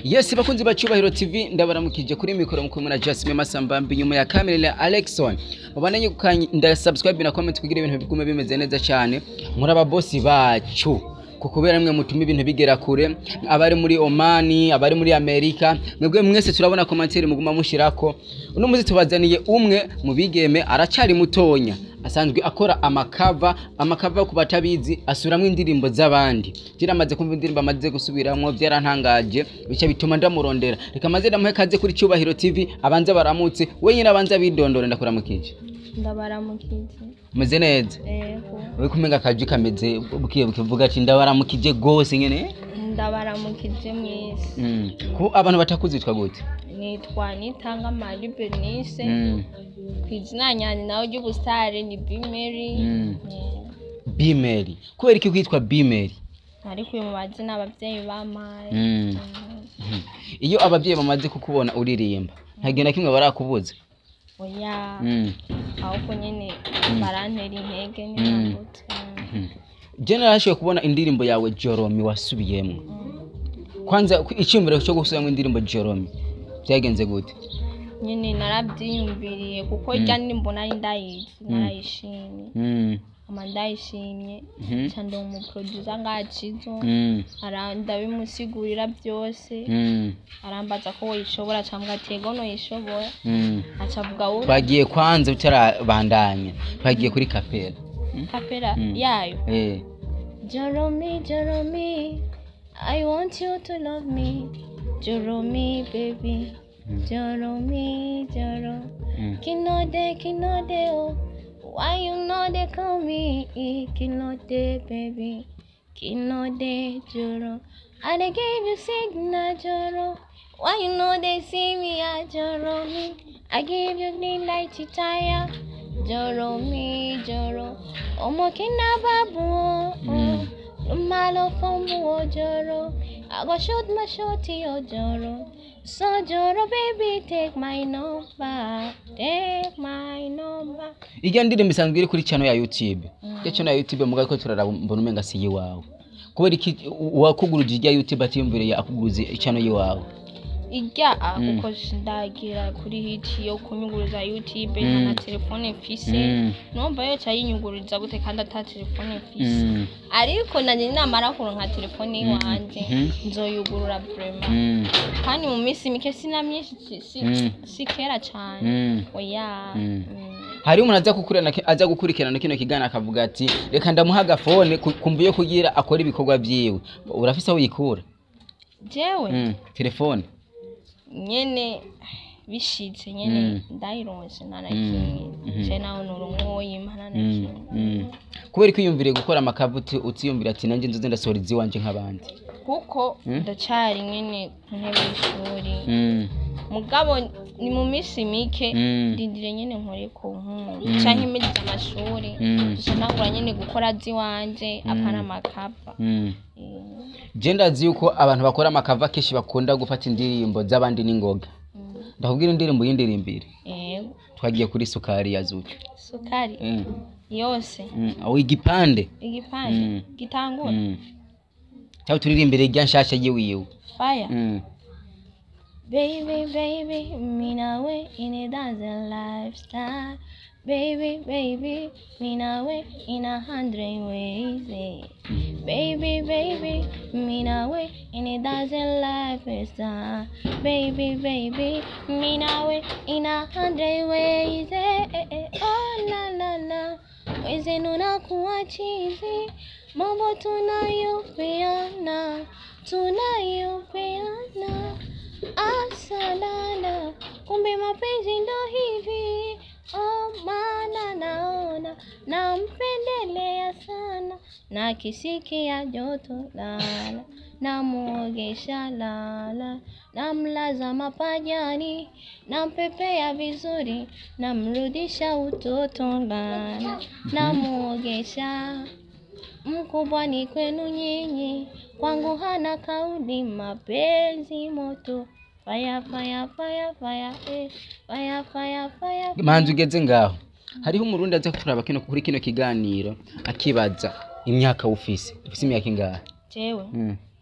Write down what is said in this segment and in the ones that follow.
Yes, bakunzi ba Cyubahiro TV, ndabaramukije. Kuri mikoro mukumwe na Jasmine Masambambi, nyuma ya kamera Alexon. Mubandanye gukanda subscribe na comment kugira ibintu bigume bimeze neza cyane. Muri ababosi bacu kubera mwe mutuma ibintu bigera kure. Abari muri Omani, abari muri Amerika, mwebwe mwese turabona commentaire muguma mushirako. Uno muzi tubazaniye umwe mu bigeme, aracari mutonya, asanzwe akora amacover. Amacover, ku batabizi, asubiramwo indirimbo z'abandi. Jiramaze kumva indirimbo amaze gusubiramwo, byarantangaje, bica bituma ndamurondera. Reka maze ndamuhe kaze kuri Cyubahiro TV, abanze baramutse wenyine, abanze abidondore. Ndakuramukije. Ndabaramukije. Umeze neza? Yego. Uri kumenga akaji kameze bukiye bukivuga ati ndabaramukije gose nyene. Ndabaramukije mwese. Ku abantu batakuzi, witwa gute? Nitwa Nitanga Marie Bernice. Ku izina nyanje nawe ry'ubusitari ni Bimeri. Bimeri, kubera iki kwitwa Bimeri? Ariko mu mazina ababyeyi bampaye. Iyo ababyeyi bamaze kukubona uririmba, nta gihe na kimwe barakubuza? Oya. Ahubwo nyene barantera intege n'intambutse. Je narashoboye kubona indirimbo yawe Joromi wasubiyemwo. Kwanza icyumviro cyo gusubiramo indirimbo Joromi byagenze gute? Nyene narabyiyumviriye kuko irya ndirimbo nari ndayizi, narayishimye. Ama ndayishimye, nca ndi umuproducer ngacizo, ndabimusigurira byose. Arambaza ko woyishobora, acambwa ati ego noyishobora. Aca avuga wowe. Twagiye kwanza, utarabandanya, twagiye kuri cappella. Cappella yayo? Eh. Joromi, Joromi, I want you to love me. Joromi, baby. Joromi, Joro. Kinode, kinode, oh. Why you know they call me? Kinode, baby. Kinode, Joro. I dey give you signal, Joro. Why you know they see me, ah, Joromi? I give you green light to tire. Joromi, Joro. Omo kina babu, oh. Malo fombu, oh, Joro. I go shoot my shorty, oh, Joro. So, Joro, baby, take my number. Take my number. Irya ndirimbo isanzwe iri kuri channel ya YouTube. Irya channel ya YouTube muga ko turaraba, mbona umenga si iwawe. Kubera iki uwakuguruje irya YouTube atiyumviriye akuguruze channel yiwawe? Irya kuko ndagira kuri hiti yo kunyuguriza YouTube, nta na telefone mfise. Numva yoca yinyuguriza gute kandi ata telefone mfise? Ariko nanje namara kuronka telefone iwanje, nzoyugurura vraiment. Kandi mu minsi mike, sina myinshi, si kera cane. Oya. Hari umuntu aza gukurikirana kino kiganiro akavuga ati reka ndamuha agafone kumva iyo kugira akora ibikorwa vyiwe. Urafise aho uyikura? Jewe? Telefone. Nyene bishitse nyene ndayironse, nta na kimwe. Je naho noronka uwo yimpa, nta na kimwe. Kubera ko wiyumviriye gukora amacover, utiyumvira ati nanjye nzoze ndasohora iziwanje nk'abandi? Kuko ndacari nyene ku ntebe y'ishuri. Mugabo ni mu minsi mike. Ndindire nyene nkore ku nkuru canke impejeje amashuri, duca ntangura nyene gukora ziwanje, apana amacover. Je ndazi yuko abantu bakora amacover kenshi bakunda gufata indirimbo z'abandi n'ingoga. Ndakubwira indirimbo y'indirimbire. Yego. Twagiye kuri Sukari ya Zucu. Sukari? Yose? Aho igipande. Igipande? Gitangura? Cyangwa turirimbire irya nshasha yiwiwe. Fire. Baby, baby, me nawe in a dancing lifestyle. Baby, baby, me nawe in a hundred ways. Eh. Baby, baby, me nawe in a dancing lifestyle. Baby, baby, me nawe in a hundred ways. Eh, eh, eh. Oh, la, la, la. Wezenu nakuwa chizi, mambo tunayopeana, tunayopeana. Asalala, kumbe mapenzi ndo hivi. Oh, maana naona nampendelea sana, nakisikia joto lala, namuogesha lala, namlaza mapajani, nampepea vizuri, namrudisha utoto lala, namuogesha. Mkubwa ni kwenu nyinyi, kwangu hana kauli, mapenzi moto. Fire, fire, fire, fire, eh. Fire, fire, fire. Manzi, ugeze ngaho, hariho umurundi aza kuraba kino, kuri kino kiganiro, akibaza imyaka ufise. Ufise imyaka ingahe? Jewe?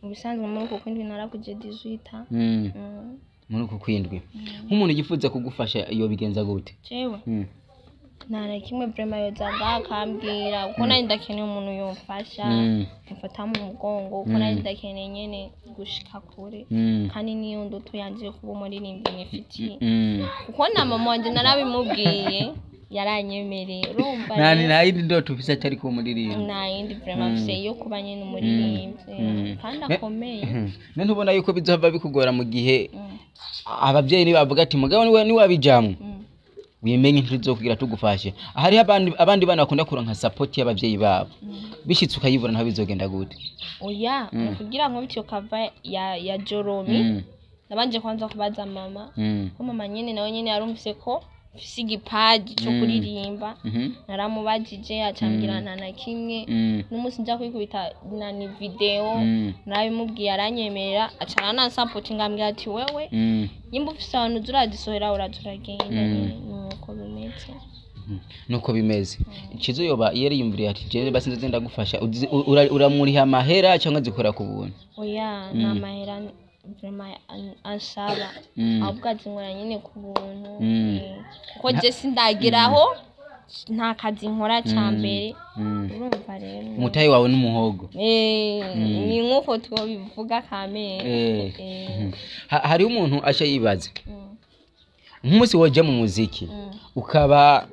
Mu bisanzwe muri uku kwindwi narakuje 18. Muri uku kwindwi, nk'umuntu yifuza kugufasha iyo bigenza gute? Jewe nta na kimwe vraiment, yoza ngaha akambwira, kuko nanjye ndakeneye umuntu yomfasha, mfata mu mugongo, kuko nanjye ndakeneye nyene gushika kure, kandi niyo ndoto yanje yo kuba umuririmbyi nifitiye, kuko na mama wanje narabimubwiye, yaranyemereye, urumva Nta rero. Nta yindi ndoto ufise atari kuba umuririmbyi? Nta yindi vraiment mfise yo kuba nyene umuririmbyi kandi akomeye. None ntubona yuko bizohava bikugora mu gihe ababyeyi nibavuga ati mugabo niwe niwabijamwo, wimenye ntituzokugira tugufashe? Hariho abandi bana bakunda kuronka support y'abavyeyi babo, bishitse ukayibura naho bizogenda gute? Oya, ni kugira ngo bityo kava ya Joromi, nabanje kwanza kubaza mama, ko mama nyene nawe nyene yarumvise ko mfise igipaji co kuririmba. Naramubajije, acambwira nta na kimwe. N'umunsi nja kwikubita nani video, narabimubwiye, aranyemerera, aca aranansapotinga, ambwira ati wewe nyimba ufise ahantu uza urazisohora, uraza uragenda. Nuko bimeze. Nuko bimeze. Cizo yoba yariyumviriye ati jewe basi nzoze ndagufasha, uramuriha amahera cyangwa zikora ku buntu? Oya, nta mahera vraiment ansaba, ahubwo azinywera nyine ku buntu. Kuko je sindageraho, nta kazi nkora ca mbere, urumva rero. Umutahe wawe n'umuhogo. Ni nk'uko twobivuga kamere. Hariho umuntu aca yibaza, nk'umunsi woja mu muziki, ukaba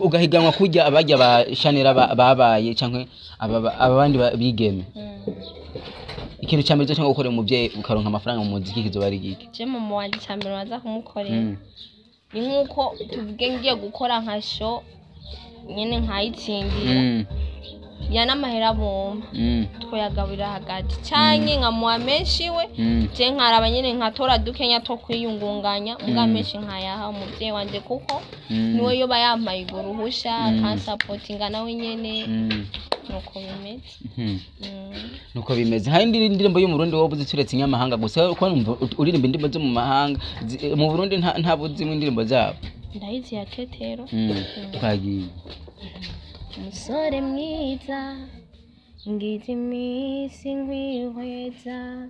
ugahiganwa kurya abajya ba Shanera babaye canke aba bandi bigeme, ikintu cya mbere cyangwa gukorera umuvyeyi ukaronka amafaranga mu muziki kizoba ari giki? Je mama wanje ca mbere baza kumukorera ni nk'uko tuvuge ngiye gukora nka show nyene nkayitsindira, ya n'amahera bompa, twoyagaburira hagati, canke nkamuha menshi we, je nkaraba nyene nkatora dukenya two kwiyungunganya, mbwa menshi nkayaha umuvyeyi wanje, kuko niwe yoba yampaye urwo ruhusha, akansapotinga nawe nyene. Nuko bimeze. Nuko bimeze. Hari indi ndirimbo y'umurundi wowe uzi turetse inyamahanga gusa? Ko numva uririmba indirimbo zo mu mahanga, mu Burundi nta buzimwe indirimbo zabo? Ndayizi ya Tetero. Twagiye. Umusore mwiza, ngize iminsi nkwihweza,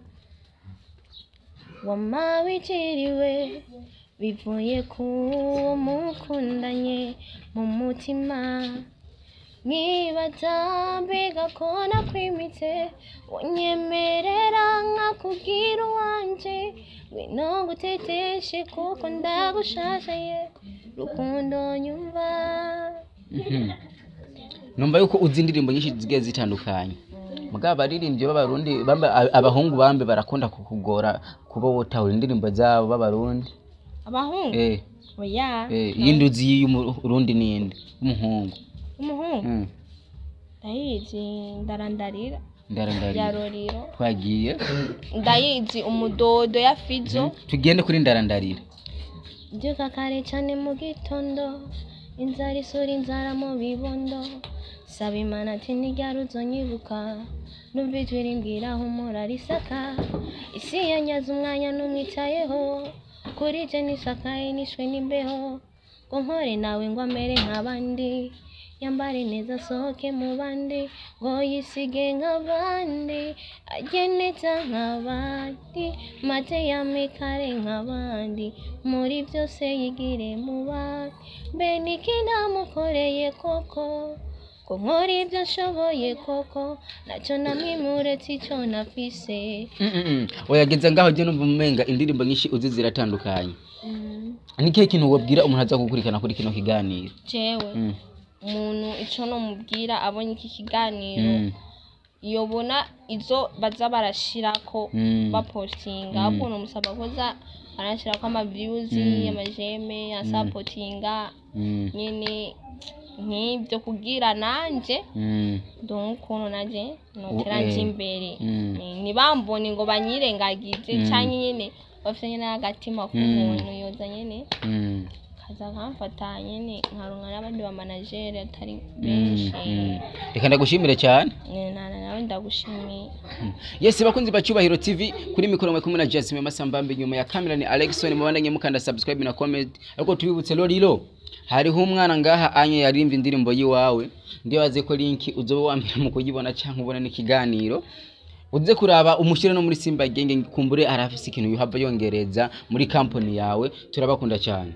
wama wigiriwe bivuye ku uwo mukundanye mu mutima, nkibaza mbega ko nakwimitse, unyemerera nkakubwira uwanje, ngwino nguteteshe kuko ndagushashaye, rukundo nyumva. Numva yuko uzi indirimbo nyinshi zigiye zitandukanye, mugabo abaririmbyi b'abarundi abahungu bambe barakunda kukugora kuba wotahura indirimbo zabo b'abarundi. Abahungu? Oya. Iyindi uzi y'umurundi ninde w'umuhungu? Umuhungu? Ndayizi Ndarandarira. Ndarandarira. Ya Roriro. Twagiye. Ndayizi Umudodo ya Fizo. Tugende kuri Ndarandarira. Mbyuka kare cyane mu gitondo, inzara isura inzara mu bibondo, saba Imana ati ntiryari uzonyibuka, numva ijwi rimbwira humura risaka, isi yanyaze umwanya numwitayeho, kuri je nisakaye nishwe n'imbeho, ngo nkore nawe ngo amere nk'abandi, yambare neza asohoke mu bandi, ngo yisige nk'abandi, ajye neza nk'abandi, maze yame kare nk'abandi, muri byose yigire mu bandi. Mbe niki namukoreye koko, ko nkora ibyo nshoboye koko, nacyo namwimuretse icyo nafise. Oya, geza ngaho. Je numva umenga indirimbo nyinshi uzi ziratandukanye. Ni kihe kintu wobwira umuntu aza gukurikirana kuri kino kiganiro? Jewe umuntu ico nomubwira abonye iki kiganiro, yobona izo baza barashirako, bapostinga, ahubwo nomusaba koza arashirako ama views, ama j'aime, asapotinga nyene nk'ibyo, kugira nanje ndonke ukuntu nanje notera nje imbere. Ntibambone ngo banyirengagize, canke nyene bafise nyene agatima k'umuntu yoza nyene kaza kamfata nyene, nkaronka n'abandi ba manager atari benshi. Reka ndagushimire cyane. Nawe ndagushimiye. Yes, bakunzi ba Cyubahiro TV, kuri mikoro mwe kumwe na Jasmine Masambambi, nyuma ya kamera ni Alexon. Mubandanye mukanda subscribe na comment. Ariko tubibutse Lolilo, hariho umwana ngaha anye yarimva indirimbo yiwawe, ndibaze ko link uzoba wambira mu kuyibona cyangwa ubona n'ikiganiro. Uze kuraba umushyire no muri Simba Genge, kumbure arafise ikintu yuhava yongereza muri company yawe. Turabakunda cyane.